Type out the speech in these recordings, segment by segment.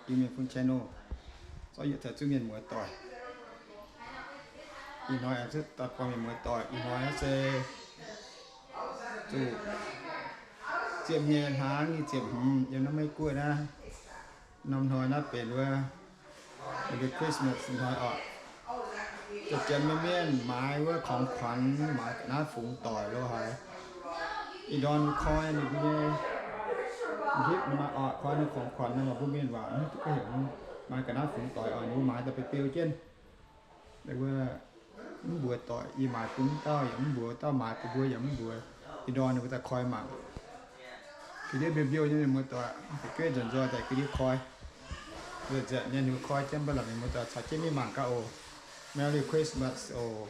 Iu-Mienh Fun channel, zorqv yietc taux zuqc mienh muoz-doic. Ih hnoi aengx cuotv daaih buangh mienh muoz-doic. Ih hnoi se zuqc ziepc nyeic hlaax nyic ziepc hmz yiem naaiv Meiv Guoqv naaiv. Norm hnoi naaiv benx wuov ninh mbuo Christmas hnoi oc. Janx-janx mienh mienh maaiz wuov ของขวัญ, maaiz ga'naaiv fungx doic lo haaix. Ih ndorm ninh koi ninh mbuo nyei คลิป ninh maaih oc, koi ninh ของขวัญ nor, mbuo mienh waac mv duqv heuc, maaiz ga'naaiv fungx doic oc, ninh mbuo maaiz daaih beu beu jienv. Wuov mv mbuox doic, yie maaiz bun wuov dauh yaac mv mbuox, dauh maaiz bun mbuo yaac mv mbuox. Ih ndorm ninh mbuo daaih koi mangc. Ga'ndiev mbiouh mbiouh nyei mienh muoz-doic, fu'jueiv nzuonx nzoih daaih ga'ndiev koi. Nzuonx nzengc nyei ninh mbuo koi jienv, mv baac la'mienh muoz-doic caux jienv mingh mangc gaax oc. Merry Christmas oc.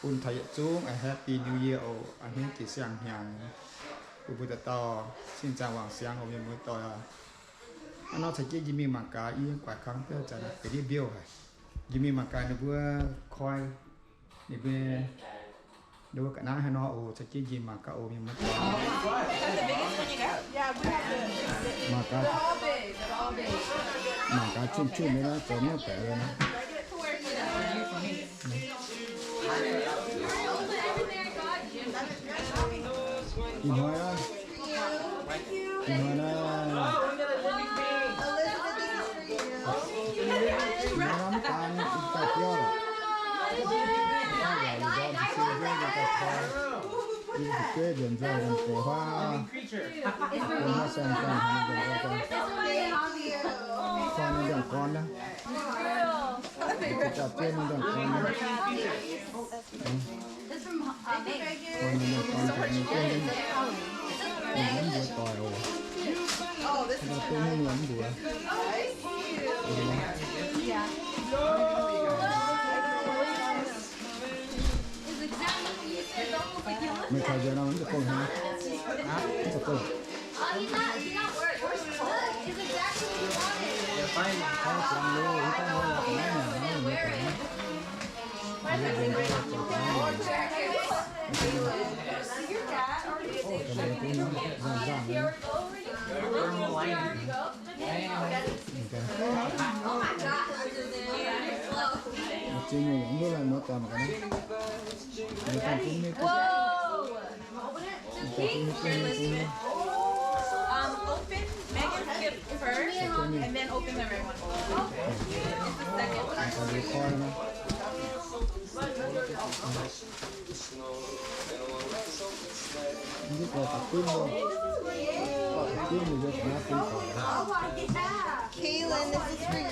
Bun taux yietc zungv a Happy New Year oc. A'hneiv jiex siang-hnyangx bun mbuo dauh dauh sin zaangc wangc siangx oc, mienh muoz-doic. Hnangv nor caux jienv yie mingh mangc gaax, yie guaix kangv biauv zanc ga'ndiev mbiouh haic. Yie mingh mangc gaax ninh mbuo koi ninh mbuo, ninh mbuo ga'naaiv haaix nor oc. Caux jienv yie mingh mangc gaax oc, mienh muoz-doic. Mangc gaax, mangc gaax, zunv zunv nyei naaiv zoux mv baeqc naaiv. Ih hnoi aqv. Ih hnoi naaiv, ih hnoi naaiv mv daan daaih biauv lorqc. Yie fu'jueiv nzuonx nzoih nzuonx deix huaav, deix huaav saeng-saeng, nzuonx nzoih nzuonx, koi naaiv ndiangx-gorn naaiv. Daaih zien naaiv ndiangx-gorn naaiv. Koi naaiv ndiangx-gorn, mbuo doic oc. Mbuo duqv mv mbuo mv mbuox. Meih kaux nzengc nor mv deix gong haaix? Mv deix gong. Whoa! So keep your list. Um, open Megan's gift first, and then open the red one. It's the second one. Kaylin, this is for you.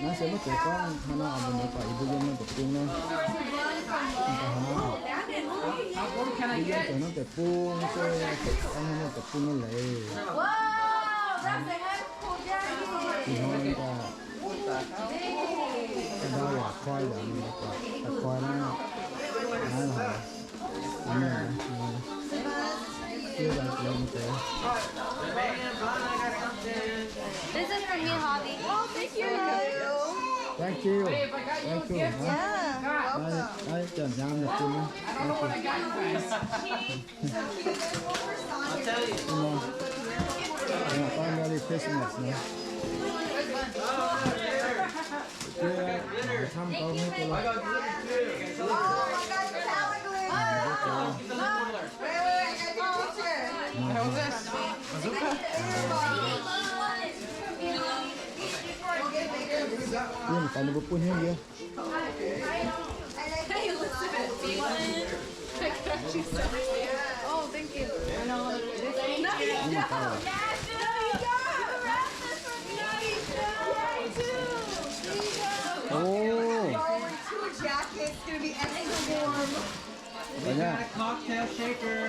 Naaiv se maiv zeiz gorngv hnangv nor, mbuo muoz-doic yie mbuo yiem naaiv deic-bung nor, mv baac hnangv nor, yie yiem naaiv deic-bung se gorngv hnangv nor deic-bung nyei leiz. Ih hnoi mbuo daaih, daaih ndau yaac koi yaac mbuo muoz-doic daaih koi naaiv, naaiv haic. This is for me, Javi. Oh, thank you. Thank you. Thank you. Yeah, you're welcome. Naaiv, naaiv janx-hnyangx nyei bun. Thank you. Merry Christmas naaiv. Yiem daaih ninh mbuo bun hnyouv yie. Hey, Elizabeth, Caitlin. I got you some. Oh, thank you. Nothing. Oh. Two jackets. It's gonna be extra warm. Got a cocktail shaker.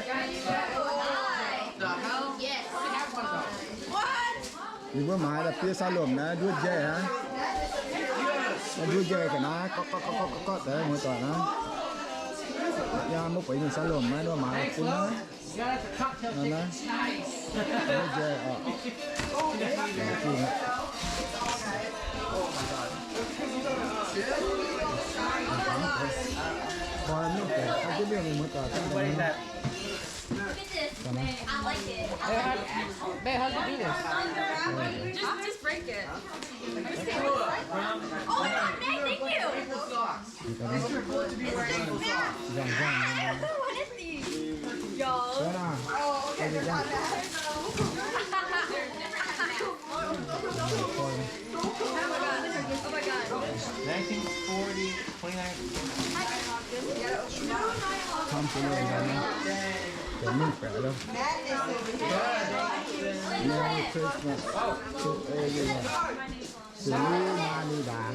Yes. Ninh mbuo maaiz daaih fiev saav lomc naaiv nduov njaih aqv. Nduov njaih ga'naaiv gorqv gorqv gorqv gorqv deix muoz-doic naaiv. Yaac maiv buatc mingh saav lomc naaiv, nduov maaiz bun naaiv. Naaiv, nduov njaih oc. Look at this. Babe, how do you do this? Just, just break it. Oh my God, Nick, thank you. It's your boy to be wearing ankle socks. What is these? Y'all. Oh, okay, they're not bad. Oh my God. Oh my God. Nineteen forty, twenty-nine. Merry Christmas to everyone. Feliz Navidad.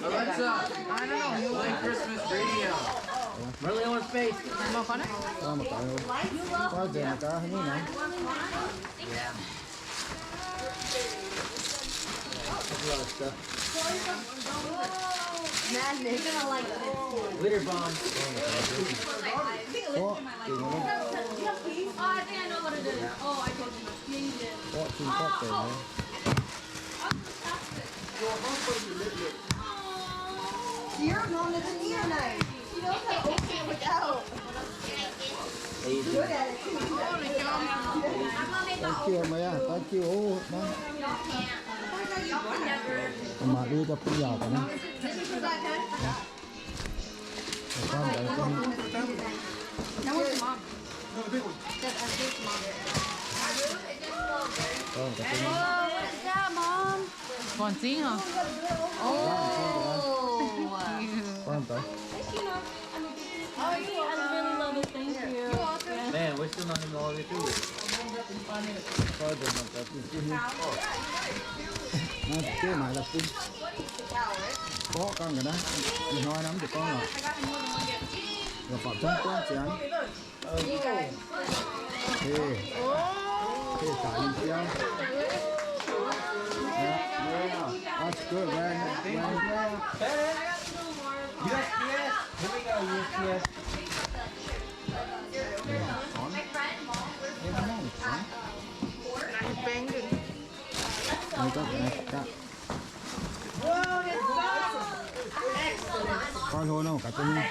Alexa, play Christmas radio. Merlin on space. Glitter bomb. Oh, I think I know what it is. Oh, I told you. Yeah, you did. Your mom doesn't need a knife. She knows how to open it without. Good at it too. Thank you, Maya. Thank you. Oh, mama. Mama, đi cho Phi giỏi vào nó. Con đấy, con. That one's mom. That, uh, his mom. Con có cái. Oh, what is that, Mom? Còn chính hả? Oh. Con có. Oh, you, I really love it. Thank you. Man, we're still not in all of it, too. Nó chế mãi là phun. Có con rồi đó. Ih hnoi nắm cho con rồi. Rồi bỏ trong con chén. Ê. Ê, xả lên xíu. Đó, đó, đó. That's good, man. Man. U S P S. Here we go, U S P S. Ê, nó mỏng quá. Bánh đừng. Đây, có cái này, có. Coi thôi nào, cả tuần. Nào.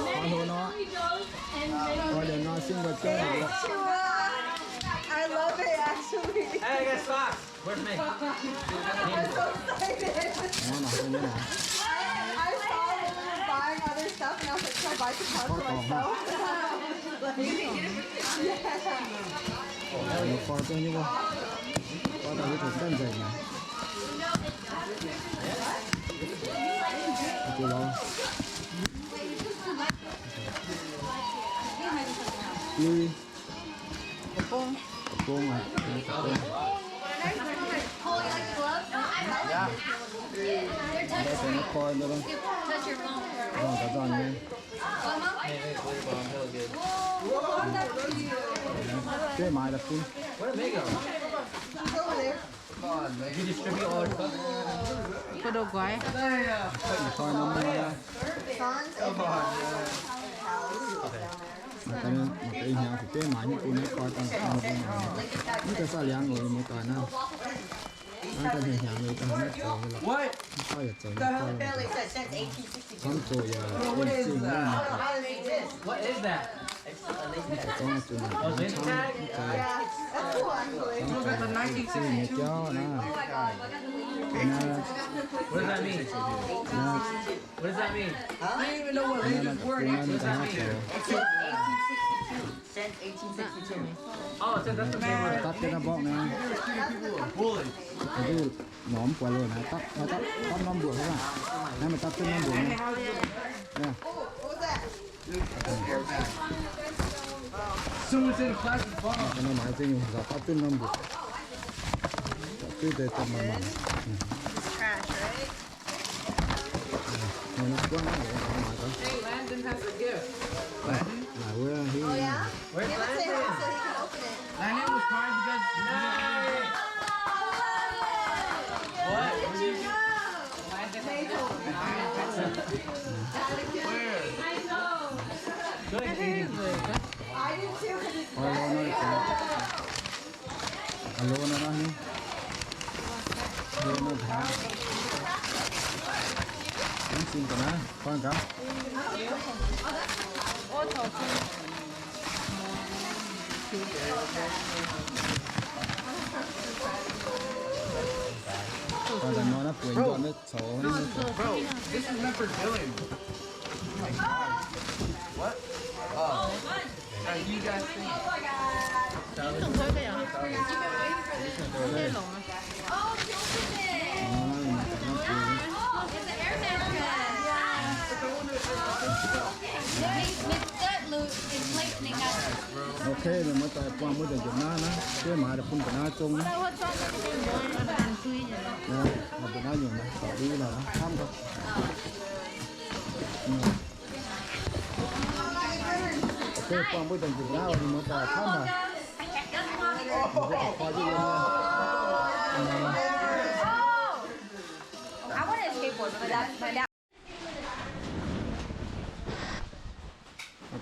Coi thôi nó. Coi để nó xin vào chơi. I love it, actually. Hey, I got socks. Where's me? I'm so excited. Nó là cái này. I, I saw when we were buying other stuff, and I was like, "Can I buy some cards for myself?" Like, yeah. Nó coi tôi như vậy. Coi tao có thể cân dày này. Cái đó. Ui. Khẩu trang à? Khẩu trang. Dạ. Đây phải nó coi nữa đâu. Giòn cả giòn nha. Cái mái là phun. Có đồ quái. Coi nó mưa. Mangc gaax, mangc gaax ih hnyangx fu'jueiv maaiz nyei bun naaiv koi dangh, mv deix saah liangx oc, muoz-doic naaiv. Naaiv daaih hnyangx-hnyangx liuz daaih maiv zoux lorqc. Mv baac yaac zoux nyei koi lorqc. Camv zoqc yaac zingh zingh nyei. Mv baac gorngv zuqc naaic camv, camv zoqc, camv zoqc zingh nyei jauv naaiv. Naaiv, naaiv, What does that mean? Huh? I don't even know what language word is. What does that mean? It says eighteen sixty-two. Sent eighteen sixty-two. Oh, it says that's the big word. Tắt cái nó bóp nó. Bully. Cái gì? Nó không quay luôn hả? Tắt, tắt, tắt nó buồn các bạn. Nó mà tắt cái nó buồn nha. Nè. Someone said a plastic bomb. Cái nó nói chứ, giờ tắt cái nó buồn. Tắt cái để cho mà mà. It's trash, right? Hey, Landon has a gift. Landon? Naaic wuov hiuv. Oh, yeah? Where's Landon? Say hi so he can open it. Landon was crying because What? What did you know? Landon has a gift. Where? I know. Good. I did too, 'cause it's Aa lo nor, aa lo nor, aa lo nor, mv zinh ga'naaiv, guanh gaax. Guanh gaax nor naaiv bueix njuov naaiv coux. Bro, this is meant for Dylan. What? Oh. Now you guys think. Oh, he opened it. Oh, it's an air mattress. Wait, wait, that look is lengthening up. Okay, mienh muoz-doic, buangh mbuo nzengc njiec naaiv naaiv, jueiv maaiz daaih bun ga'naaiv zong. Ga'naaiv nyungc naaiv, taux duqv naaiv, camv gaax. Okay, buangh mbuo nzengc njiec naaiv, mienh muoz-doic, camv haic. Mienh muoz-doic, koi jienv yiem nyei.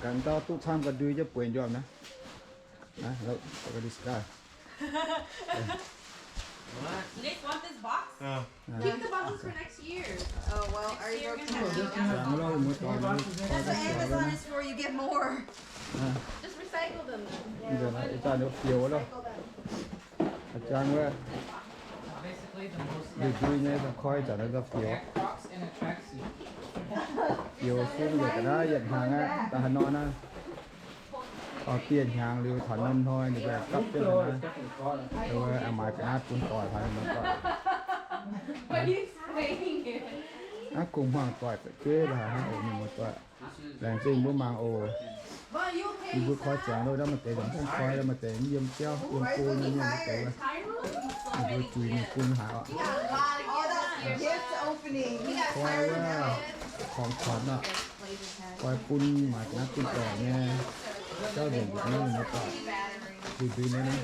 Gaax ndau duqv camv ga'ndui jienv bueix njormh naaiv. Naaiv, look at this guy. You guys want this box? Keep the boxes for next year. Oh, well, ours are coming out. That's what Amazon is for, you get more. Just recycle them. Ih zanc fiou loh. A'jang wuov, ndui-ndui nyei, koi zanc naaiv fiou. Fiou sung yaac ga'naaiv yietc hnyangx aqv, daaih haaix nor naaiv. Oix dieh hnyangx liuz taux norm hnoi ninh mbuo gapv jienv naaiv. Maaiz ga'naaiv bun doic taux ninh mbuo doic. Aav, kungx hmuangx doic fu'jueiv lorqc, mienh muoz-doic. Laengz zingh mbuo mangc oc. Yie mbuo koi ziangx loh, ndau maaih deix zungv koi, maaih deix yiem jauv yiem go nyei mienh deix wuov, ninh mbuo zuiz mingh bun haic oc. Koi wuov, corc-corc oc, koi bun maaiz ga'naaiv bun doic nyei. Jauv nzengc mbuo mienh muoz-doic, ndui-ndui nyei naaiv.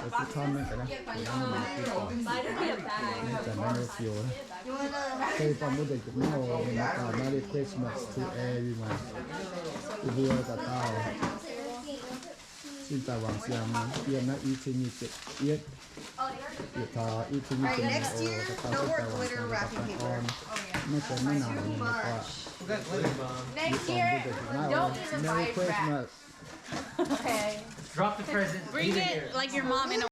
Duqv camv nyei ga'naaiv, zanc naaiv fiou. Okay, buangh mbuo nzengc jiepc naaiv oc. Merry Christmas to everyone. Yie mbuo dauh dauh sin daaih wangc siang yiem naaiv i cin nyic ziepc yietv, yietc taux i cin nyic ziepc nyeic oc, dauh dauh sin daaih wangc siang daaih baengh orn. Maiv gaengh maiv nangc mienh muoz-doic. Yie buangh mbuo nzengc jiepc naaiv oc. Merry Christmas. Okay. Drop the present. Bring it like your mom in a